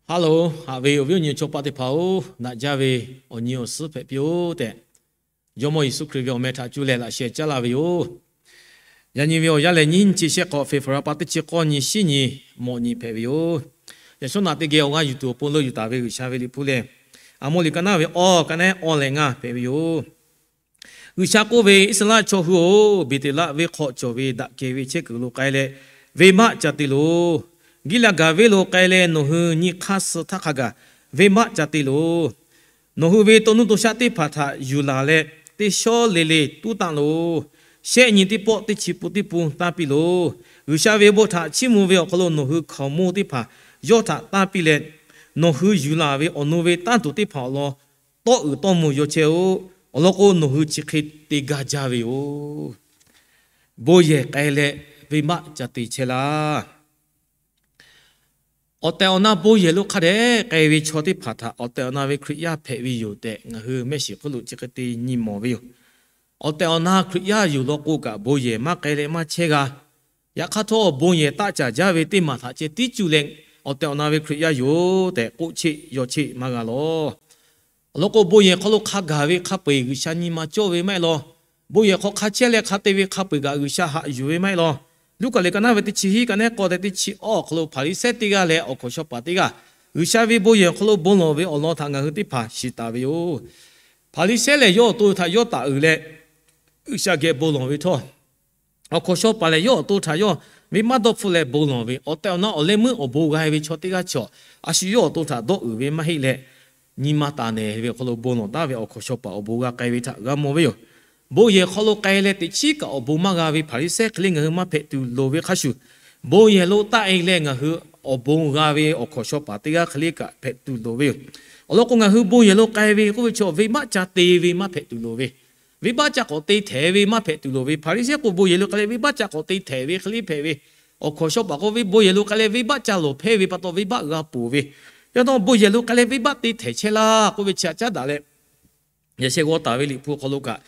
Hello, haꞈ ve awˬ viˉ awˬ nyi chaw paˆ teˇ hpaˍ-oˬ, naꞈ jaˇ ve awˬ nyi awˬ suhˉ hpehꞈ piˇ-oˆ tehꞈ, Jawˇmawˇ Yeˍsuˆ Hkriꞈ ve awˬ meh htaꞈ cuˇ leh laꞈ sheh caˉ laˇ ve yoˬ. Yaꞈ nyi ve awˬ yanˇ lehˬ, nyiˇ nyi chi shehˆ hk'awꞈ February pa teˇ chi k'awˇ nyi, shiˉ nyi, mawꞈ nyi hpehꞈ ve yoˬ. Yaꞈ shawˉ naꞈ teˇ geh awˬ g'aˇ yuˬ tuˬ awˬ pon leuˆ yuˬ taˍ ve G'uiˬsha ve liꞈ hpu lehˬ, Aˍmoˍ liꞈ ka naˉ ve awˬ ka naˉ awˬ lehˬ ngaˇ hpehꞈ ve yoˬ. G'uiˬsha k'oˆ ve, Iˉsaˍreˍlaˆ chaw hui-oˬ, Beˍteˍlaˆ venˇ hk'aw cawˬ ve daꞈ kehˬ ve chehˇ kuiˬ lo k'ai leh, venˇbaˆ ca te loˬ. Giˉlaˍgaˍ venˇ lo k'ai leh nawˬ hui nyi hk'aˇ suh htaˇ hk'a gaˬ venˇbaˆ ca te loˬ. Nawˬ hui ve to nuˇ to shaˆ teˇ hpaˍ htaꞈ yuˬ laˬ leh, teˇ shawˉ le le tuˉ tanˇ loˬ. Shehˆ nyi teˇ pawˆ teˇ chi pun teˇ pun tanˇ piˇ loˬ. G'uiˬsha ve bon htaꞈ chiˇ mvuh ve awˬ hk'aw lo nawˬ hui hkaoˍmonˇ teˇ hpaˍ yawˇ htaꞈ tanˇ piˇ leh, nawˬ hui yuˬ laˬ ve awˬ nu ve tanˇ tuˬ teˇ hpaˍ awˬ lawn tawˆ uiˍ tawˆ mvuh yaw chehˇ-oˆ. Awˬ lawn k'o, nawˬ hui chi hk'e te gaˇ jaˇ ve yoˬ. Bon yehˬ k'ai leh venˇbaˆ ca te chehˇ laˇ. Awˬ tehˬ awˬ na bon yehˬ lo hk'a dehꞈ k'ai ve chaw teˇ hpaˍ htaꞈ awˬ tehˬ awˬ na ve Hkriꞈ yaˇ hpehꞈ ve yoˬ tehꞈ, ngaˬ hui mehˆ shiˍ hk'oˆ lo chi hk'e te nyi mawˬ ve yoˬ. Awˬ tehˬ awˬ na Hkriꞈ yaˇ yoˬ lawn k'o kaꞈ, bon yehˬ maˇ k'ai leh maˇ chehˇ g'a. Yaꞈ hk'aˇ htawˇ, bon yehˬ taˆ caˍ jaˇ ve teˇ maˬ htaꞈ ceh tiˉ cuˇ leh, awˬ tehˬ awˬ na ve Hkriꞈ yaˇ yoˬ tehꞈ k'oˆ cheˆ yaw cheˆ maˇ g'a lawˬ. Awˬ lawn k'o, bon yehˬ hk'aw lo hk'a gaˬ ve hk'a peu-eˬ G'uiˬsha nyi ma cawˇ ve maˇ heˆ law. Bon yehˬ hk'aw hk'a chehˇ leh hk'a te ve hk'a peu-eˬ kaꞈ G'uiˬsha haꞈ yuˬ ve maˇ heˆ law. Luˉkaꞈ liꞈ ka naˉ ve teˇ chi hiˉ, ka naˉ k'awˇ tehꞈ teˇ chi awˬ awˬ hk'aw lo Hpaˍriˍsehˇ teˇ g'aˇ leh awˬ hkawnˍ shaw paˍ teˇ g'aˇ, G'uiˬsha ve bon yehˬ awˬ hk'aw lo bon lawˬ ve awˬ lawn htaꞈ ngaˬ hui teˇ hpaˍ shiˍ taˍ ve yoˬ. Hpaˍriˍsehˇ lehˬ, yawˇ awˬ to htaꞈ yawˇ taˍ uiˍ leh G'uiˬsha geh bon lawˬ ve htawˇ, awˬ hkawnˍ shaw paˍ lehˬ, yawˇ awˬ to htaꞈ yawˇ venˇbaˆ dawˇ hpfuhˆ leh bon lawˬ ve, awˬ tehˬ awˬ na awˬ leh meuˇ awˬ bon g'a ve chaw teˇ g'aˇ chaw, a shu yawˇ awˬ to htaꞈ dawˇ uiˍ ve maˇ heˆ leh, nyi ma taˍ nehˬ ve awˬ hk'aw lo bon lawˬ taˍ ve awˬ hkawnˍ shaw paˍ awˬ bon g'a k'ai ve htaꞈ g'a mawˬ ve yoˬ. Bon yehˬ hk'aw lo k'ai leh teꞈ chiˉ kaꞈ awˬ bon maˇ g'a ve Hpaˍriˍsehˇ hk'e le ngaˬ hui maˇ hpehꞈ tuˬ loˍ ve hk'a shuˍ, bon yehˬ lo taˆ e leh ngaˬ hui awˬ bon g'a ve awˬ hkawnˍ shaw paˍ teˇ g'aˇ hk'e le kaꞈ hpehꞈ tuˬ loˍ ve yoˬ. Awˬ lawn k'o, ngaˬ hui bon yehˬ lo k'ai ve k'oˆ ve chaw, venˇbaˆ ca te ve maˇ hpehꞈ tuˬ loˍ ve, venˇbaˆ ca k'awꞈ te htehˍ ve maˇ hpehꞈ tuˬ loˍ ve, Hpaˍriˍsehˇ k'o bon yehˬ lo k'ai leh venˇbaˆ ca k'awꞈ te htehˍ ve hk'e le hpehꞈ ve, awˬ hkawnˍ shaw paˍ k'o ve bon yehˬ lo k'ai leh venˇbaˆ ca lawˬ hpehˇ ve pa taw venˇbaˆ g'a ponˬ ve, yaꞈ hk'aˇ bon yehˬ lo k'ai leh venˇbaˆ te htehˍ chehˇ laˇ k'oˆ ve chi htaꞈ caˉ daꞈ leh, yaꞈ sheh g'aw taˍ ve liꞈ hpu hk'aw lo kaꞈ,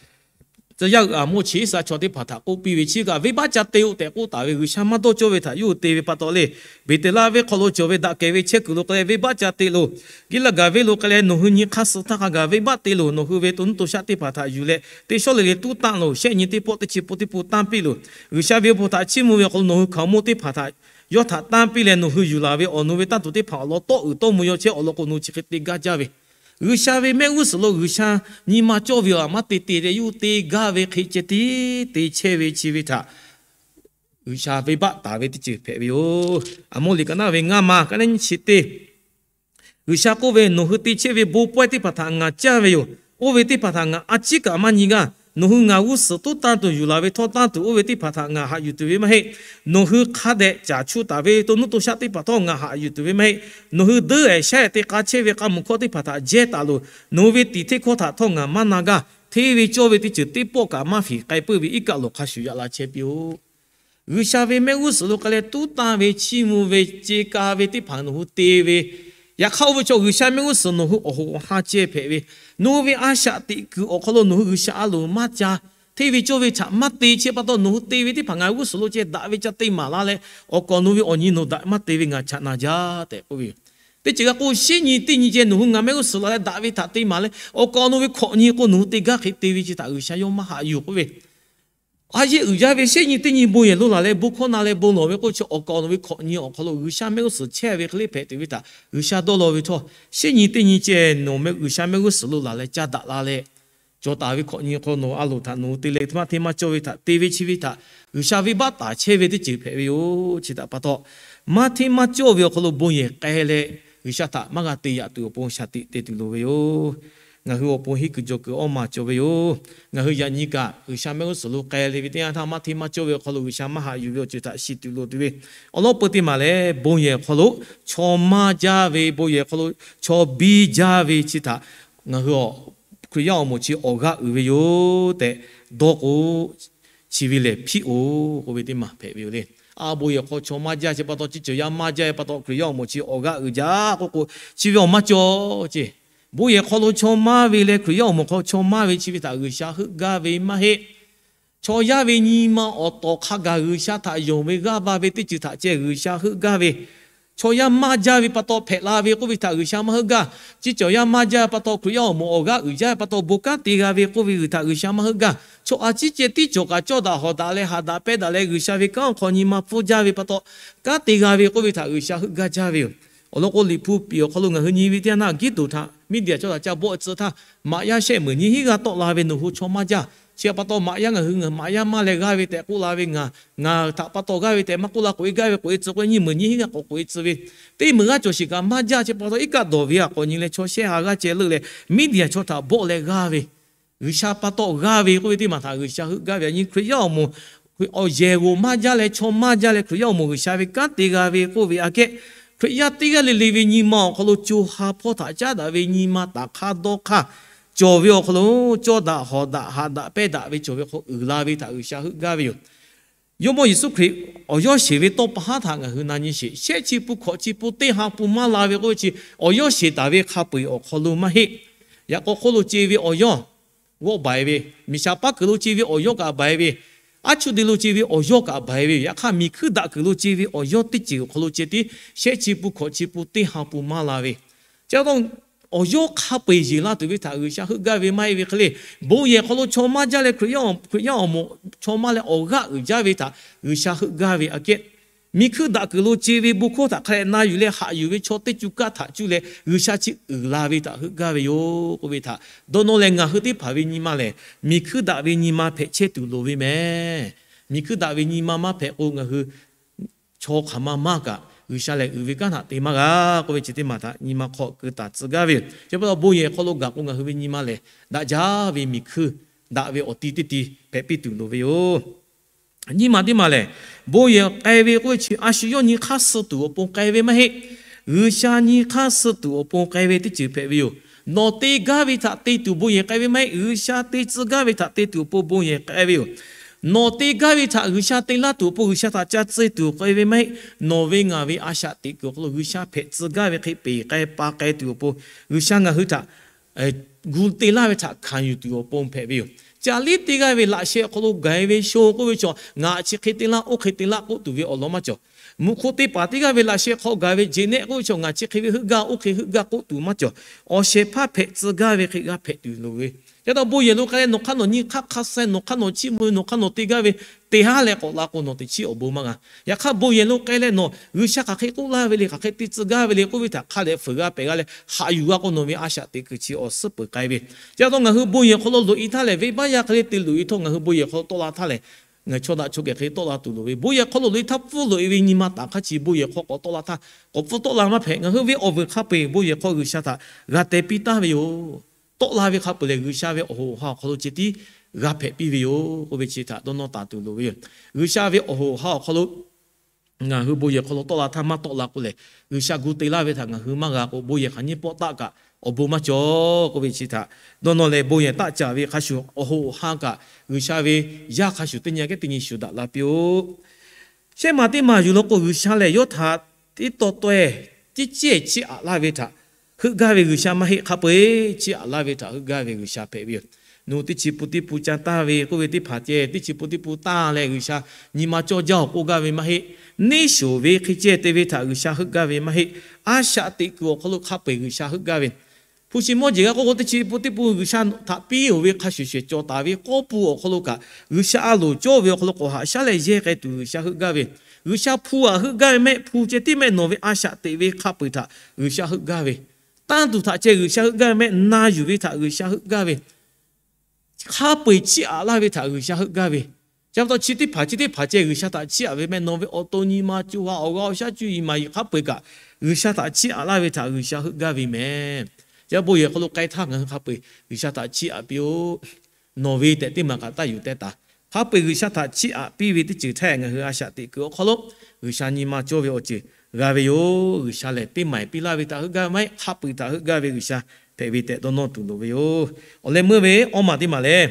tcuh yaˇ uiˍ Aˍmoˆ chi Iˉsaˍreˍlaˆ chaw teˇ hpaˍ htaꞈ k'oˆ piˇ ve, chi kaꞈ venˇbaˆ ca te-o tehꞈ k'oˆ taˍ ve, G'uiˬsha maˇ dawˇ cawˇ ve htaꞈ yawˇ hui te ve pa taw le, Beˍteˍlaˆ venˇ hk'aw lo cawˬ ve daꞈ kehˬ ve chehˇ kuiˬ lo k'ai leh venˇbaˆ ca te loˬ. Giˉlaˍgaˍ venˇ lo k'ai leh nawˬ hui nyi hk'aˇ suh htaˇ hk'a gaˬ venˇbaˆ te loˬ. Nawˬ hui ve to nuˇ to shaˆ teˇ hpaˍ htaꞈ yuˬ leh teˇ shawˉ le le tuˉ tanˇ loˬ. Shehˆ nyi teˇ pawˆ teˇ chi pun teˇ pun tanˇ piˇ loˬ. G'uiˬsha ve awˬ bon htaꞈ chiˇ mvuh ve awˬ hk'aw lo nawˬ hui hkaoˍmonˇ teˇ hpaˍ htaꞈ yawˇ htaꞈ tanˇ piˇ leh, nawˬ hui yuˬ laˬ ve awˬ nu ve tanˇ tuˬ teˇ hpaˍ awˬ lawn tawˆ uiˍ tawˆ mvuh yaw chehˇ. Awˬ lawn k'o, nawˬ hui chi hk'e te gaˇ jaˇ ve, G'uiˬsha ve mehˆ g'uˇ suhˍ lo G'uiˬsha nyi ma cawˇ ve aˬ maˇ te te leh yawˇ hui te gaˇ ve hk'e ceh tiˉ te chehˇ ve chi ve htaꞈ G'uiˬsha venˇbaˆ taˍ ve teˇ ceuˬ hpehꞈ ve yoˬ. Aˍmoˆ liꞈ ka naˉ ve ngaˇ ma, ka naˉ nyi chi teˇ, G'uiˬsha k'oˆ ve, Nawˬ hui te chehˇ ve bon pawehˇ teˇ hpaˍ htaꞈ ngaˬ caˇ ve yoˬ. Oˇ ve teˇ hpaˍ htaꞈ ngaˬ a ciˉ kaꞈ maˇ nyi g'aˇ. Nawˬ hui ngaˬ g'uˇ suhˍ tuˉ tanˇ tuˬ yuˬ laˬ ve htawˇ, tanˇ tuˬ oˇ ve teˇ hpaˍ htaꞈ ngaˬ haꞈ yuˬ tuˬ ve maˇ heˆ. Nawˬ hui hk'a dehꞈ caˬ chu taˍ ve to nuˇ to shaˆ teˇ hpaˍ htawˇ ngaˬ haꞈ yuˬ tuˬ ve maˇ heˆ. Nawˬ hui deuˇ ehˍ shaˉ ehˍ te k'a chehˇ ve k'a muˬ hkawˇ teˇ hpaˍ htaꞈ jehˇ taˍ loˬ. Nawˬ hui ve tiˍ hteˇ hkawˇ htaꞈ htawˇ ngaˬ maˇ na gaˇ. Hteˇ ve cawˇ ve teˇ ceuˬ teˇ pawˆ kaꞈ maˇ fiˍ k'ai puiˇ ve iˉ kaˆ lawˬ hk'a shuˍ yaꞈ la chehˇ piˇ-oˆ. G'uiˬsha ve mehˆ g'uˇ suhˍ lo k'ai leh tuˉ tanˇ ve chiˇ mvuh ve ce ka ve teˇ hpaˍ nawˬ hui te ve, yaꞈ hk'aˇ oˇ ve chaw G'uiˬsha mehˆ g'uˇ suhˍ nawˬ hui awˬ hoꞈ awˬ ha ceh hpehꞈ ve, nawˬ hui ve a shaꞈ teꞈ kuiˬ awˬ hk'aw lo nawˬ hui G'uiˬsha a loˍ maˇ ca, hteˇ ve cawˇ ve htaꞈ maˇ te chehˇ pa taw, nawˬ hui te ve teˇ hpaˍ ngaˬ hui g'uˇ suhˍ lo ceh daꞈ ve ca te maˍ la leh, awˬ kawꞈ nawˬ ve awˬ nyi nawˬ daꞈ maˇ te ve ngaˬ chaꞈ na jaˇ tehꞈ k'oˆ ve yoˬ. Teˇ ceuˬ g'a k'o, shehˆ nyi teˇ nyi ceh nawˬ hui ngaˬ mehˆ g'uˇ suhˍ lo leh daꞈ ve htaꞈ te maˍ leh, awˬ kawꞈ nawˬ ve hkawꞈ nyi k'o nawˬ hui te gaˇ hk'e te ve chi htaꞈ G'uiˬsha yawˇ maˇ haꞈ yuˬ k'oˆ ve, a yeˇ uiˍ jaˇ ve shehˆ nyi teˇ nyi bon yehˬ lo laˬ leh bon hkawˇ na leh bon lawˬ ve k'oˆ chi, awˬ kawꞈ nawˬ ve hkawꞈ nyi awˬ hk'aw lo G'uiˬsha mehˆ g'uˇ suhˍ chehˇ ve hk'e le hpehꞈ tuˬ ve htaꞈ G'uiˬsha dawˇ law ve htawˇ, shehˆ nyi teˇ nyi ceh nawˬ G'uiˬsha mehˆ g'uˇ suhˍ lo laˬ leh caˇ daꞈ la leh, cawˬ taˍ ve hkawꞈ nyi hk'aw nawˬ a loˍ htaꞈ nawˬ hui te leh maˇ hteˇ maˇ cawˇ ve htaꞈ te ve chi ve htaꞈ G'uiˬsha venˇbaˆ taˍ chehˇ ve teˇ ceuˬ hpehꞈ ve yoˬ. Chi htaꞈ pa taw, maˇ hteˇ maˇ cawˇ ve awˬ hk'aw lo bon yehˬ k'ai leh, G'uiˬsha htaꞈ maˇ g'a te yaꞈ tuˬ awˬ pon shaˍ tiꞈ te tuˬ loˍ ve yoˬ. Ngaˬ hui awˬ pon henˇ kuiˬ jawˬ kuiˬ awˇ maˬ cawˬ ve yoˬ. Ngaˬ hui yaꞈ nyi kaꞈ G'uiˬsha mehˆ g'uˇ suhˍ lo k'ai leh ve teˇ yanˇ htaˇ, maˇ hteˇ maˇ cawˇ ve awˬ hk'aw lo G'uiˬsha maˇ haꞈ yuˬ ve awˬ ceuˬ htaꞈ shiˍ tuˬ loˍ tuˬ ve, awˬ lawn peu teˇ maˬ lehˬ, bon yehˬ hk'aw lo chaw maˇ jaˇ ve, bon yehˬ hk'aw lo chaw biˇ jaˇ ve chi htaꞈ ngaˬ hui Hkriꞈ yaˇ awˬ moˍ chi awˬ g'aˇ uiˍ ve yoˬ tehꞈ dawˇ k'o, chi ve lehˬ hpiˆ-oˬ k'oˆ ve teˇ maˬ hpehꞈ ve yoˬ le. A, bon yehˬ hk'aw chaw maˇ jaˇ chi pa taw, chi ceuˬ yaˇ maˇ jaˇ pa taw, Hkriꞈ yaˇ awˬ moˍ chi awˬ g'aˇ uiˍ jaˇ k'oˆ k'o, chi ve awˬ maˇ cawˬ ce. Bon yehˬ hk'aw lo chaw maˇ ve leh Hkriꞈ yaˇ awˬ moˍ hk'aw chaw maˇ ve chi ve htaꞈ G'uiˬsha heuˆ gaˇ ve maˇ heˆ. Chaw yaˇ ve nyi ma awˬ tawˍ hk'a gaˬ G'uiˬsha htaꞈ yonˍ ve g'aˇ ba ve teˇ ceuˬ htaꞈ ceh G'uiˬsha heuˆ gaˇ ve, Chaw yaˇ maˇ jaˇ ve pa taw hpehꞈ la ve k'oˆ ve htaꞈ G'uiˬsha maˇ heuˆ gaˇ. Chi cawˬ yaˇ maˇ jaˇ ve pa taw Hkriꞈ yaˇ awˬ moˍ awˬ g'aˇ uiˍ jaˇ ve pa taw bon kanˉ te g'a ve k'oˆ ve htaꞈ G'uiˬsha maˇ heuˆ gaˇ. Chaw a ciˉ ceh tiˉ cawˬ kaꞈ cawˇ daꞈ hawˍ daꞈ leh haꞈ daꞈ pehnˇ daꞈ leh G'uiˬsha ve kanˉ awˬ hk'aw nyi ma pfuhˇ jaˇ ve pa taw, kanˉ te g'a ve k'oˆ ve htaꞈ G'uiˬsha heuˆ gaˇ jaˇ ve yoˬ. Awˬ lawn k'o, Liꞈ hpu piˍ awˬ hk'aw lo ngaˬ hui nyi ve teˇ yanˇ htaˇ, Giˇdoˍ htaꞈ Miˇdiˍaˍ chaw htaꞈ ca bawˆ tcuh htaˇ, maꞈ yaˇ shehˆ meunˍ nyiˇ hinˉ g'aˇ tawˆ la ve nawˬ hui chaw maˇ jaˇ. Chi htaꞈ pa taw maꞈ yaˇ ngaˬ hui maꞈ yaˇ maˇ leh g'aˇ ve tehꞈ k'oˆ la ve, ngaˬ ngaˬ htaꞈ pa taw g'aˇ ve tehꞈ maˇ k'oˆ la, k'oꞈ e gaˇ ve k'oꞈ e tcuh k'o, nyiˇ meunˍ nyiˇ hinˉ g'aˇ k'awꞈ k'oꞈ e tcuh ve, teˇ meunˍ g'aˇ cawˬ sheˍ kaꞈ maˇ jaˇ. Chi pa taw iˉ kaˆ dawˬ ve htaꞈ k'awꞈ nyi leh chaw shehˆ ha g'aˇ ceh leuˆ leh Miˇdiˍaˍ chaw htaꞈ bawˆ leh g'aˇ ve, G'uiˬsha pa taw g'aˇ ve k'oˆ ve teˇ maˬ htaꞈ G'uiˬsha heuˆ gaˇ ve. Yaꞈ nyi Hkriꞈ yaˇ awˬ moˍ awˬ yehˬ g'oˍ maˇ jaˇ leh chaw maˇ jaˇ leh Hkriꞈ yaˇ awˬ moˍ G'uiˬsha ve kanˉ te g'a ve k'oˆ ve aꞈ kehˉ, Hkriꞈ yaˇ teˇ g'aˇ le le ve nyi ma awˬ hk'aw lo co ha hpawˇ htaꞈ caˉ daꞈ ve nyi ma taˍ hk'aˇ dawˇ hk'aˇ cawˬ ve awˬ hk'aw lo cawˇ daꞈ hawˍ daꞈ haꞈ daꞈ pehnˇ daꞈ ve cawˬ ve hk'aw uiˍ la ve htaꞈ G'uiˬsha heuˆ gaˇ ve yoˬ. Jawˇmawˇ Yeˍsuˆ Hkriꞈ awˬ yawˇ sheˍ ve tawˇ pa haˉ htaꞈ ngaˬ hui na nyi sheˍ. Shehˆ chi pun hkawꞈ chi pun teˇ ha pun maˇ la ve k'oˆ ve chi, awˬ yawˇ sheˍ taˍ ve hk'a peu-eˬ awˬ hk'aw lo maˇ heˆ. Yaꞈ k'aw hk'oˆ lo ce ve awˬ yawˇ g'awˇ baiˍ ve, miˬ shaˍ paˉ kuiˬ lo ce ve awˬ yawˇ kaꞈ baiˍ ve, aˉ chuˇ de lo ce ve awˬ yawˇ kaꞈ baiˍ ve, yaꞈ hk'aˇ miˬ hkuiˇ daꞈ kuiˬ lo ce ve awˬ yawˇ teˇ ceuˬ awˬ hk'aw lo ceh tiˉ shehˆ chi pun hkawꞈ chi pun teˇ ha pun maˇ la ve. Chi pa taw awˬ yawˇ hk'a peu-eˬ yeˬ la tuˬ ve htaꞈ G'uiˬsha heuˆ gaˇ ve maˇ heˆ ve hk'e le, bon yehˬ hk'aw lo chaw maˇ jaˇ leh Hkriꞈ yaˇ awˬ moˍ chaw maˇ leh awˬ g'aˇ uiˍ jaˇ ve htaꞈ G'uiˬsha heuˆ gaˇ ve aꞈ kehˉ, miˬ hkuiˇ daꞈ kuiˬ lo ce ve bon hkawˇ htaꞈ hk'a dehꞈ na yuˬ leh haꞈ yuˬ ve chaw teˇ cuˇ kaˇ htaꞈ cuˇ leh G'uiˬsha chi uiˍ la ve htaꞈ heuˆ gaˇ ve yoˬ k'oˆ ve htaꞈ dawˇ nawˇ leh ngaˬ hui teˇ hpaˍ ve nyi ma lehˬ, miˬ hkuiˇ daꞈ ve nyi ma hpehꞈ chehˇ tuˬ loˍ ve mehˍ. Miˬ hkuiˇ daꞈ ve nyi ma maˇ hpehꞈ k'o, ngaˬ hui chaw hk'aˬ ma maˇ kaꞈ G'uiˬsha lehˬ uiˍ ve kanˉ htaꞈ te maˇ g'a k'oˆ ve chi teˇ maˬ htaꞈ nyi ma hk'aw keu taˍ tcuh gaˇ ve yoˬ. Chi pa taw bon yehˬ hk'aw lo gaˬ k'o, ngaˬ hui ve nyi ma lehˬ daꞈ jaˇ ve miˬ hkuiˇ daꞈ ve awˬ ti teˇ ti hpehꞈ piˇ tuˬ loˍ ve yoˬ. Nyi ma teˇ maˬ lehˬ, bon yehˬ k'ai ve k'oˆ ve chi a shu yawˇ nyi hk'aˇ suh tuˬ awˬ pon k'ai ve maˇ heˆ. G'uiˬsha nyi hk'aˇ suh tuˬ awˬ pon k'ai ve teˇ ceuˬ hpehꞈ ve yoˬ. Nawˬ te gaˇ ve htaꞈ te tuˬ bon yehˬ k'ai ve maˇ heˆ. G'uiˬsha te tcuh gaˇ ve htaꞈ te tuˬ awˬ pon bon yehˬ k'ai ve yoˬ. Nawˬ te gaˇ ve htaꞈ G'uiˬsha te laˇ tuˬ awˬ pon G'uiˬsha htaꞈ ca tcuh tuˬ k'ai ve maˇ heˆ. Nawˬ ve ngaˬ ve a shaꞈ teꞈ kuiˬ awˬ hk'aw lo G'uiˬsha hpehꞈ tcuh gaˇ ve hk'e peˬ k'ai pa k'ai tuˬ awˬ pon G'uiˬsha ngaˬ hui htaꞈ gu te laˇ ve htaꞈ hkanˍ yuˬ tuˬ awˬ pon hpehꞈ ve yoˬ. Caˬ liˉ teˇ g'aˇ ve laꞈ sheh hk'aw lo gaˬ e ve sho k'oˆ ve chaw, ngaˬ chi hk'e te laˇ, oˇ hk'e te laˇ k'oˆ tuˬ ve awˬ lawn maˇ cawˬ. Mvuhꞈ hk'oˆ teˇ hpaˍ teˇ g'aˇ ve laꞈ sheh hk'aw gaˬ ve jeꞈ nehˆ k'oˆ ve chaw, ngaˬ chi hk'e ve heuˆ gaˇ, oˇ hk'e heuˆ gaˇ k'oˆ tuˬ maˇ cawˬ. Awˬ shehˍ hpaˇ hpehꞈ tcuh gaˇ ve hk'e g'a hpehꞈ tuˬ loˍ ve. Chi pa taw bon yehˬ lo k'ai leh nawˬ hk'aˇ nawˬ nyi hk'aˇ hk'a suh, nawˬ hk'aˇ nawˬ chiˇ mvuh ve, nawˬ hk'aˇ nawˬ te gaˇ ve te haˉ leh k'awꞈ la k'o, nawˬ teꞈ chiˉ awˬ bon maˇ g'a. Yaꞈ hk'aˇ bon yehˬ lo k'ai leh nawˬ G'uiˬsha hk'aˬ hk'e k'oˆ laˇ ve le, hk'aˬ hk'e te tcuh gaˇ ve le k'oˆ ve htaꞈ hk'a dehꞈ fuiˍ g'a pehˬ g'a leh haꞈ yuˬ g'a k'o, nawˬ ve a shaꞈ teꞈ kuiˬ chi awˬ suhˉ peuˬ k'ai ve. Chi pa taw ngaˬ hui bon yehˬ hk'aw lo loꞈ e htaˇ lehˬ, venˇbaˆ yaˇ hk'e le te loꞈ e htawˇ ngaˬ hui bon yehˬ hk'aw lo tawˆ la htaˇ lehˬ, ngaˬ chaw daꞈ chaw kehˬ hk'e tawˆ la tuˬ loˍ ve. Bon yehˬ hk'aw lo loꞈ e htaˇ pfuhˇ loꞈ e ve nyi ma taˍ hk'aˇ chi bon yehˬ hk'aw k'awꞈ tawˆ la htaˇ, k'awꞈ pfuhˇ tawˆ la maˇ hpehꞈ. Ngaˬ hui ve awˬ vuiˬ hk'a peu-eˬ bon yehˬ hk'aw G'uiˬsha htaꞈ g'a teh piˇ taˍ ve yoˬ. Tawˆ la ve hk'a peu-eˬ lehˬ, G'uiˬsha ve awˬ hoꞈ awˬ ha awˬ hk'aw lo ceh tiˉ g'a hpehꞈ piˇ ve yoˬ k'oˆ ve chi htaꞈ dawˇ nawˇ taˍ tuˬ loˍ ve yoˬ. G'uiˬsha ve awˬ hoꞈ awˬ ha awˬ hk'aw lo ngaˬ hui bon yehˬ hk'aw lo tawˆ la htaˇ maˇ tawˆ la k'o lehˬ, G'uiˬsha gu te laˇ ve htaꞈ ngaˬ hui maˇ g'a k'o, bon yehˬ hk'aˬ nyiˇ pawˆ taˆ kaꞈ awˬ bon maˇ cawˬ k'oˆ ve chi htaꞈ dawˇ nawˇ leh, bon yehˬ taˆ caˍ ve hk'a shuˍ awˬ hoꞈ awˬ ha kaꞈ G'uiˬsha ve yaˇ hk'a shuˍ teˇ nyi aꞈ kehˉ teˇ nyi shuˍ daꞈ la piˇ-oˆ. Shehˆ maˬ teˇ maˬ yuˬ law k'o, G'uiˬsha lehˬ yawˇ htaꞈ teˇ taw taweh tiˉ cehˇ chiˇ aꞈ laˇ ve htaꞈ heuˆ gaˇ ve G'uiˬsha maˇ heˆ. Hk'a peu-eˬ chiˇ aꞈ laˇ ve htaꞈ heuˆ gaˇ ve G'uiˬsha hpehꞈ ve yoˬ. Nawˬ teˇ chi pun teˇ pun ca taˇ ve k'oˆ ve teˇ hpaˍ ceh, teˇ chi pun teˇ pun taˇ leh G'uiˬsha nyi ma cawˇ jaˇ-oˬ k'oˆ gaˇ ve maˇ heˆ. Neˇ shoˍ ve hk'e ceh te ve htaꞈ G'uiˬsha heuˆ gaˇ ve maˇ heˆ. A shaꞈ teꞈ kuiˬ awˬ hk'aw lo hk'a peu-eˬ G'uiˬsha heuˆ gaˇ ve. Hpu shi mawˇ jeˬ g'a k'oˆ k'o, teˇ chi pun teˇ pun G'uiˬsha htaꞈ piˇ-oˬ ve hk'a shuˍ shehˍ cawˬ taˍ ve k'awˇ pun awˬ hk'aw lo kaꞈ, G'uiˬsha a loˍ cawˇ ve awˬ hk'aw lo k'awꞈ haꞈ shaˉ leh yehˇ k'ai tuˬ G'uiˬsha heuˆ gaˇ ve. G'uiˬsha hpu aꞈ heuˆ gaˇ ve mehˆ, hpu ceh tiˉ mehˆ nawˬ ve a shaꞈ teꞈ ve hk'a peu-eˬ htaꞈ G'uiˬsha heuˆ gaˇ ve. Tanˇ tuˬ htaꞈ ceh G'uiˬsha heuˆ gaˇ ve mehˆ, na yuˬ ve htaꞈ G'uiˬsha heuˆ gaˇ ve. Hk'a peu-eˬ chiˇ aꞈ laˇ ve htaꞈ G'uiˬsha heuˆ gaˇ ve. Chi pa taw chi teˇ hpaˍ chi teˇ hpaˍ ceh G'uiˬsha htaꞈ chiˇ aꞈ ve mehˆ, nawˬ ve awˬ to nyi ma co ha awˬ g'a awˬ shaˉ cuˇ yiˍ maˍ yiˍ hk'a peu-eˬ kaꞈ G'uiˬsha htaꞈ chiˇ aꞈ laˇ ve htaꞈ G'uiˬsha heuˆ gaˇ ve mehˬ. Chi bon yehˬ hk'aw lo k'ai htaˇ ngaˬ hui hk'a peu-eˬ G'uiˬsha htaꞈ chiˇ aꞈ piˇ-oˆ. Nawˬ ve tehꞈ teˇ maˬ kaꞈ taˇ yuˬ teh taˍ. Hk'a peu-eˬ G'uiˬsha htaꞈ chiˇ aꞈ piˇ ve teˇ ceuˬ htaˇ ngaˬ hui a shaꞈ teꞈ kuiˬ awˬ hk'aw lo G'uiˬsha nyi ma cawˇ ve awˬ ceuˬ g'a ve yoˬ. G'uiˬsha lehˬ teˇ maˬ piˇ laˇ ve htaꞈ heuˆ gaˇ ve maˇ heˆ. Hk'a peu-eˬ htaꞈ heuˆ gaˇ ve G'uiˬsha hpehꞈ ve tehꞈ dawˇ nawˇ tuˬ loˍ ve yoˬ. Awˬ leh meuˇ ve awˇ maˬ teˇ maˬ lehˬ,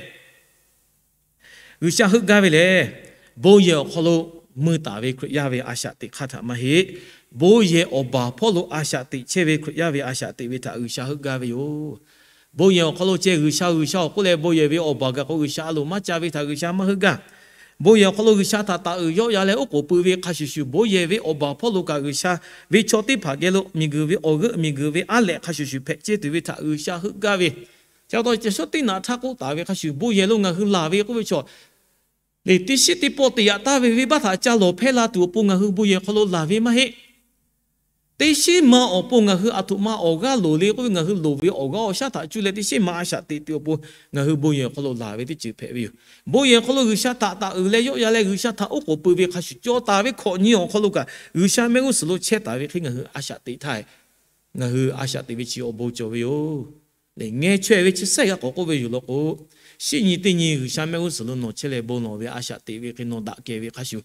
G'uiˬsha heuˆ gaˇ ve lehˬ, bon yehˬ awˬ hk'aw lo mui taˍ ve Hkriꞈ yaˇ ve a shaꞈ teꞈ hk'aˇ htaꞈ maˇ heˆ. Bon yehˬ awˬ baˬ hpawˇ lo a shaꞈ teꞈ chehˇ ve Hkriꞈ yaˇ ve a shaꞈ teꞈ ve htaꞈ G'uiˬsha heuˆ gaˇ ve yoˬ. Bon yehˬ awˬ hk'aw lo ceh G'uiˬsha G'uiˬsha awˬ k'oˆ leh bon yehˬ ve awˬ baˬ gaˬ k'o, G'uiˬsha a loˍ maˇ ca ve htaꞈ G'uiˬsha maˇ heuˆ gaˇ. Bon yehˬ awˬ hk'aw lo G'uiˬsha htaꞈ taˍ uiˍ yawˆ yan leh oˉ k'oˍ pui ve hk'a shuˍ shuˍ, bon yehˬ ve awˬ baˬ hpawˇ lo kaꞈ G'uiˬsha ve chaw teˇ hpaˍ geh lo miˬguiˬ ve awˬ g'euˆ miˬguiˬ ve aˉ lehꞈ hk'a shuˍ shuˍ hpehꞈ cehˇ tuˬ ve htaꞈ G'uiˬsha heuˆ gaˇ ve. Chi pa taw, caˬ shawˉ teˇ naꞈ htaˇ k'oˆ taˍ ve hk'a shuˍ, bon yehˬ lo ngaˬ hui laˬ ve k'oˆ ve chaw, lehˬ teˇ shiˉ teˇ pawˆ te yaꞈ taˍ ve venˇbaˆ htaꞈ ca lawˬ hpehˇ la tuˬ awˬ pon ngaˬ hui bon yehˬ hk'aw lo laˬ ve maˇ heˆ. Teˇ shiˉ ma awˬ pon ngaˬ hui aˬ htoꞈ ma awˬ g'aˇ loˍ le k'oˆ ve, ngaˬ hui loˍ ve awˬ g'aˇ awˬ shaˉ htaꞈ cuˇ leh teˇ shiˉ ma a shaꞈ teꞈ tuˬ awˬ pon ngaˬ hui bon yehˬ awˬ hk'aw lo laˬ ve teˇ ceuˬ hpehꞈ ve yoˬ. Bon yehˬ awˬ hk'aw lo G'uiˬsha htaꞈ taˍ uiˍ leh yawˆ yan leh G'uiˬsha htaꞈ oˉ k'oˍ pui ve hk'a shuˍ, cawˬ taˍ ve hkawꞈ nyi awˬ hk'aw lo kaꞈ G'uiˬsha mehˆ g'uˇ suhˍ lo chehˇ taˍ ve hk'e ngaˬ hui a shaꞈ teꞈ htaˇ, ngaˬ hui a shaꞈ teꞈ ve chi awˬ bon cawˬ ve yoˬ. Lehˬ ngeh chaweh ve chi sehˉ g'a k'awꞈ k'oˆ ve yoˬ law k'o, shinˉ nyi teˇ nyi G'uiˬsha mehˆ g'uˇ suhˍ lo nawˬ chehˇ leh bon lawˬ ve a shaꞈ teꞈ ve hk'e nawˬ daꞈ kehˬ ve hk'a shuˍ,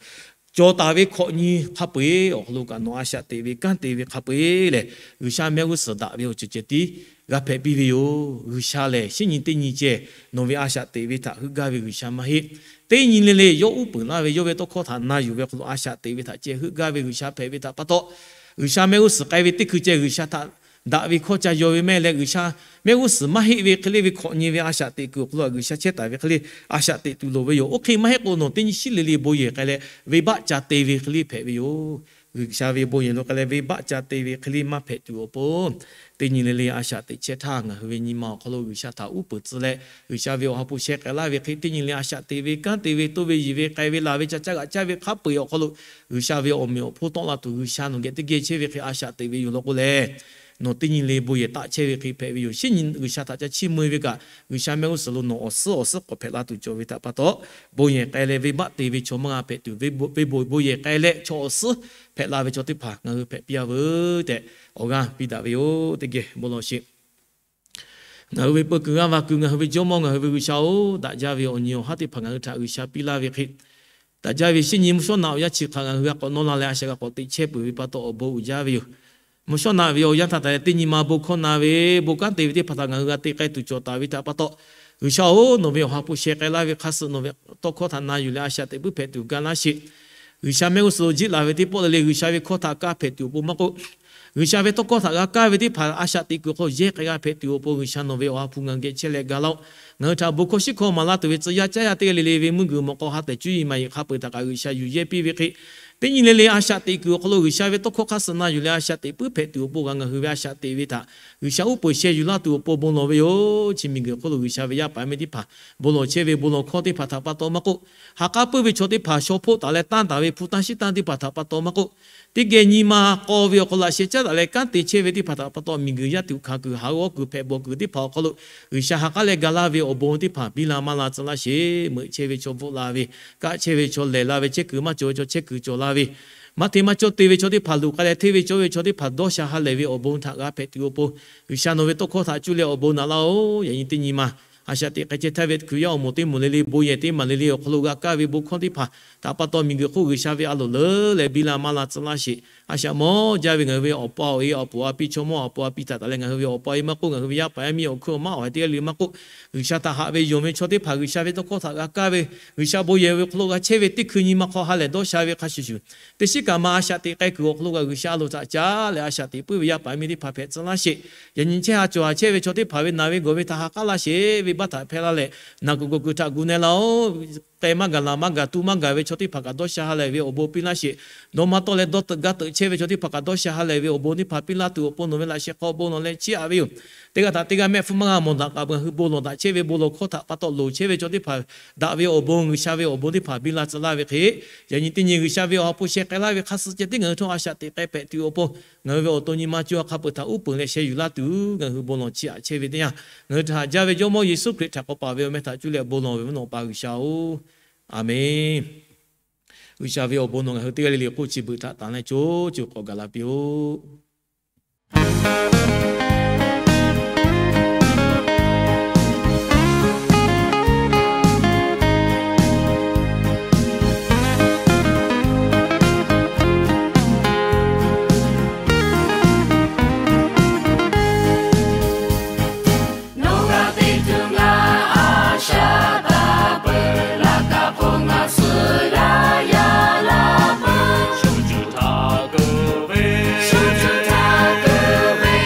cawˬ taˍ ve hkawꞈ nyi hk'a peu-eˬ awˬ hk'aw lo kaꞈ nawˬ a shaꞈ teꞈ ve kanˉ te ve hk'a peu-eˬ lehˬ, G'uiˬsha mehˆ g'uˇ suhˍ daꞈ ve awˬ ceuˬ ceh tiˉ g'a hpehꞈ piˇ ve yoˬ. G'uiˬsha lehˬ shinˉ nyi teˇ nyi ceh nawˬ ve a shaꞈ teꞈ ve htaꞈ heuˆ gaˇ ve G'uiˬsha maˇ heˆ. Teˇ nyi le le yawˇ uˉ peunˍ laˇ ve yawˇ ve tawˇ hkawˇ htaꞈ na yuˬ ve awˬ hk'aw lo a shaꞈ teꞈ ve htaꞈ ceh heuˆ gaˇ ve G'uiˬsha hpehꞈ ve htaꞈ pa taw, G'uiˬsha mehˆ g'uˇ suhˍ k'ai ve teˇ hkui ceh G'uiˬsha htaꞈ daꞈ ve hkawˇ ca yaw ve mehˆ leh, G'uiˬsha mehˆ g'uˇ suhˍ maˇ heˆ ve hk'e le ve hkawꞈ nyi ve a shaꞈ teꞈ kuiˬ awˬ hk'aw lo G'uiˬsha chehˇ taˍ ve hk'e le a shaꞈ teꞈ tuˬ loˍ ve yoˬ. Oˇ hk'e maˇ heˆ k'o, nawˬ teˇ nyi shinˉ le le bon yehˬ k'ai leh venˇbaˆ ca te ve hk'e le hpehꞈ ve yoˬ. G'uiˬsha ve bon yehˬ lo k'ai leh venˇbaˆ ca te ve hk'e le maˇ hpehꞈ tuˬ awˬ pon, teˇ nyi le le a shaꞈ teꞈ chehˇ htaˇ ngaˬ hui ve nyi ma awˬ hk'aw lo G'uiˬsha htaꞈ uˉ peunˍ tcuh leh, G'uiˬsha ve awˬ ha hpu sheh k'ai laˇ ve hk'e teˇ nyi le a shaꞈ teꞈ ve kanˉ te ve toˇ ve yiˬ ve k'ai ve laˬ ve ca caˇ g'aꞈ caˇ ve hk'a peu-eˬ awˬ hk'aw lo G'uiˬsha ve awˬ meꞈ awˬ hponˇ tawˆ la tuˬ G'uiˬsha nawˬ geh teˇ geh chehˇ ve hk'e a shaꞈ teꞈ ve yoˬ law k'o lehˬ, nawˬ teˇ nyi le bon yehˬ taˆ chehˇ ve hk'e hpehꞈ ve yoˬ. Shinˉ nyi G'uiˬsha htaꞈ ca chiˇ mvuh ve kaꞈ, G'uiˬsha mehˆ g'uˇ suhˍ lo nawˬ awˬ suhˉ awˬ suhˉ k'awꞈ hpehꞈ la tuˬ cawˬ ve htaꞈ pa taw, bon yehˬ k'ai leh venˇbaˆ te ve chaw maˇ g'a hpehꞈ tuˬ, ve bon yehˬ k'ai leh chaw awˬ suhˉ hpehꞈ la ve chaw teˇ hpaˍ ngaˬ hui hpehꞈ piˇ-a veuˬ tehꞈ awˬ g'aˇ piˇ daꞈ ve yoˬ. Teˇ geh bon lawˬ sheˍ. Ngaˬ hui ve peu kuiˬ g'aˇ va kuiˬ, ngaˬ hui ve Jawˇmawˇ, ngaˬ hui ve G'uiˬsha-oˬ, daꞈ jaˇ ve awˬ nyi awˬ haˉ teˇ hpaˍ ngaˬ hui htaꞈ G'uiˬsha piˇ laˇ ve hk'e, daꞈ jaˇ ve shinˉ nyi mvuhˇ shawˉ naꞈ awˬ yanˇ chi hk'aˬ ngaˬ hui g'a k'awꞈ nawˇ la leh a shaꞈ g'a k'awꞈ teꞈ chehˇ peuˬ ve pa taw awˬ bon uiˍ jaˇ ve yoˬ. Mvuhˇ shawˉ naꞈ ve awˬ yanˇ htaꞈ taˍ leh teˇ nyi ma bon hkawˇ na ve, bon kanˉ te ve teˇ hpaˍ htaꞈ ngaˬ hui g'a te k'ai tuˬ cawˬ taˍ ve htaꞈ pa taw, G'uiˬsha-oˬ, nawˬ ve awˬ ha hpu sheh k'ai laˇ ve hk'a suh nawˬ ve tawˇ hkawˇ htaꞈ na yuˬ leh a shaꞈ teꞈ puiˉ hpehꞈ tuˬ ga laˇ sheˍ. G'uiˬsha mehˆ g'uˇ suhˍ lo jiˆ laˬ ve teˇ pawˆ le le G'uiˬsha ve hkawˇ htaꞈ kaˇ hpehꞈ tuˬ awˬ pon maˇ k'oˆ, G'uiˬsha ve tawˇ hkawˇ htaꞈ g'a kaˇ ve teˇ hpaˍ a shaꞈ teꞈ kuiˬ hk'aw yehˇ k'ai g'a hpehꞈ tuˬ awˬ pon G'uiˬsha nawˬ ve awˬ ha hpu ngaˬ hui geh chehˇ leh ga laˇ-oˆ. Ngaˬ hui htaꞈ bon hkawˇ shiˉ hkawˇ maˍ laˇ tuˬ ve tcuh yaˇ caˇ yaˇ teˇ g'aˇ le le ve mvuhˇ guiˬ mawꞈ k'aw ha tehˬ cuˇ yiˍ maˍ yiˍ hk'a peu-eˬ htaꞈ kaꞈ G'uiˬsha yuˬ yehˇ piˇ ve hk'e, teˇ nyi le le a shaꞈ teꞈ kuiˬ awˬ hk'aw lo G'uiˬsha ve tawˇ hkawˇ hk'a suh na yuˬ leh a shaꞈ teꞈ puiˉ hpehꞈ tuˬ awˬ pon g'a ngaˬ hui ve a shaꞈ teꞈ ve htaꞈ G'uiˬsha uˉ peunˍ sheh yuˬ laˇ tuˬ awˬ pon bon lawˬ ve yoˬ. Chi miˬguiˬ hk'oˆ lo G'uiˬsha ve yaˇ paˍ yaˇ miˇ teˇ hpaˍ bon lawˬ chehˇ ve bon lawˬ hkawˇ teˇ hpaˍ htaꞈ pa taw maˇ k'oˆ, ha k'aˉ puiˉ ve chaw teˇ hpaˍ shaw hpoˆ taˍ leh tanˇ taˍ ve hpu tanˇ shiˉ tanˇ teˇ hpaˍ htaꞈ pa taw maˇ k'oˆ, teˇ geh nyi ma k'aw ve awˬ hk'aw laꞈ sheh caˉ daꞈ leh kanˉ te chehˇ ve teˇ hpaˍ htaꞈ pa taw, miˬguiˬ yaˇ tuꞈ hkanˍ kuiˬ, haˍ g'awˇ kuiˬ, hpehꞈ bawˬ kuiˬ teˇ hpaˍ awˬ hk'aw lo G'uiˬsha ha k'aˉ leh ga laˇ ve awˬ bon teˇ hpaˍ biˇ la maˇ la tcuh laˇ sheˍ. Meuꞈ chehˇ ve chaw bvuhˆ la ve, kaˆ chehˇ ve chaw lehˬ la ve, chehˇ kuiˬ maˇ cawˬ ve chaw chehˇ kuiˬ cawˬ la ve, maˇ hteˇ maˇ cawˇ te ve chaw teˇ hpaˍ luˬ k'ai leh hteˇ ve cawˇ ve chaw teˇ hpaˍ dawˇ sha ha lehˬ ve awˬ bon htaꞈ g'a hpehꞈ tuˬ awˬ pon, G'uiˬsha nawˬ ve tawˇ hkawˇ htaꞈ cuˇ leh awˬ bon naꞈ laˇ-oˆ. Yaꞈ nyi teˇ nyi ma a shaꞈ teꞈ k'ai chehˇ htaˇ ve Hkriꞈ yaˇ awˬ moˍ teˇ moˍ le le, bon yehˬ teˇ maˬ le le awˬ hk'aw lo g'a kaˇ ve bon hkawˇ teˇ hpaˍ htaꞈ pa taw, miˬguiˬ hk'oˆ G'uiˬsha ve a loˍ leuˉ leh biˇ la maˇ la tcuh laˇ sheˍ. A shaꞈ mawˇ jaˇ ve ngaˬ hui ve awˬ pa awˬ e, awˬ puˍ awˬ piˇ, chaw mawˇ awˬ puˍ awˬ piˇ htaꞈ taˍ leh ngaˬ hui ve awˬ pa awˬ e maˇ k'oˆ, ngaˬ hui ve yaˇ paˍ yaˇ miˇ awˬ hkui awˬ maˇ awˬ haiˬ teˇ g'aˇ le maˇ k'oˆ, G'uiˬsha htaꞈ haꞈ ve yonˍ ve chaw teˇ hpaˍ G'uiˬsha ve tawˇ hkawˇ htaꞈ g'a kaˇ ve, G'uiˬsha bon yehˬ ve hk'aw lo g'a chehˇ ve teˇ hkui nyi ma hk'aw ha lehˬ dawˇ sha ve hk'a shuˍ shuˍ, teˇ shiˉ kaꞈ ma a shaꞈ teꞈ k'ai kuiˬ awˬ hk'aw lo g'a G'uiˬsha a loˍ htaꞈ caˉ leh a shaꞈ teꞈ puiˉ ve yaˇ paˍ yaˇ miˇ teˇ hpaˍ hpehꞈ tcuh laˇ sheˍ. Yaꞈ nyi chehˇ ha cawˬ ha chehˇ ve chaw teˇ hpaˍ ve naˬ ve gawˬ ve htaꞈ ha k'aˉ laˇ sheˍ. Venˇbaˆ htaꞈ hpehˇ laˇ leh, naˬ kuiˬ gawˬ kuiˬ htaꞈ gu na laˇ-oˆ. K'ai maˇ gaˬ, laˬ maˇ gaˬ, tu maˇ gaˬ ve chaw teˇ hpaˍ kaꞈ dawˇ sha ha lehˬ ve awˬ bon piˇ laˇ sheˍ. Dawˇ maˇ tawˆ leh dawˇ teuꞈ gaˇ teuꞈ chehˇ ve chaw teˇ hpaˍ kaꞈ dawˇ sha ha lehˬ ve awˬ bon teˇ hpaˍ piˇ laˇ tuˬ awˬ pon nawˬ ve laꞈ sheh hk'aw bon lawˬ leh chiˇ aꞈ ve yoˬ. Teˇ g'aˇ htaꞈ teˇ g'aˇ mehˆ hpfuhˇ maˇ g'a mawˬ daꞈ kaꞈ, ngaˬ hui bon lawˬ daꞈ chehˇ ve bon lawˬ hkawˇ htaꞈ pa taw loˍ chehˇ ve chaw teˇ hpaˍ daꞈ ve awˬ bon, G'uiˬsha ve awˬ bon teˇ hpaˍ biˇ la tcuh laˇ ve hk'e, yaꞈ nyi teˇ nyi G'uiˬsha ve awˬ ha hpu sheh k'ai laˇ ve hk'a suh ceh tiˉ ngaˬ hui htawˇ a shaꞈ teꞈ k'ai hpehꞈ tuˬ awˬ pon, ngaˬ hui ve awˬ to nyi ma co ha hk'a peu-eˬ htaꞈ uˉ peunˍ leh sheh yuˬ laˇ tuˬ ngaˬ hui bon lawˬ chiˇ aꞈ chehˇ ve teˇ yanˇ, ngaˬ hui htaꞈ haꞈ jaˇ ve Jawˇmawˇ Yeˍsuˆ Hkriꞈ htaꞈ k'awꞈ paˍ ve awˬ meh htaꞈ cuˇ leh bon lawˬ ve mvuhˇ naw Awˬ pa G'uiˬsha-oˬ, Aˍmenˇ. G'uiˬsha ve awˬ bon nawˬ ngaˬ hui teˇ g'aˇ le le hk'oˆ chi beuꞈ htaꞈ tanˬ leh co co k'awꞈ gaˬ la piˇ-oˆ. Nawˬ g'a te tuˬ ngaˬ a shaꞈ taˍ peuˬ, laꞈ ka hk'oˆ ngaˬ suh yaˇ yaˇ la peuˬ. Shu cuˬ htaꞈ keu ve, shu cuˬ htaꞈ keu ve,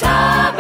Taˇ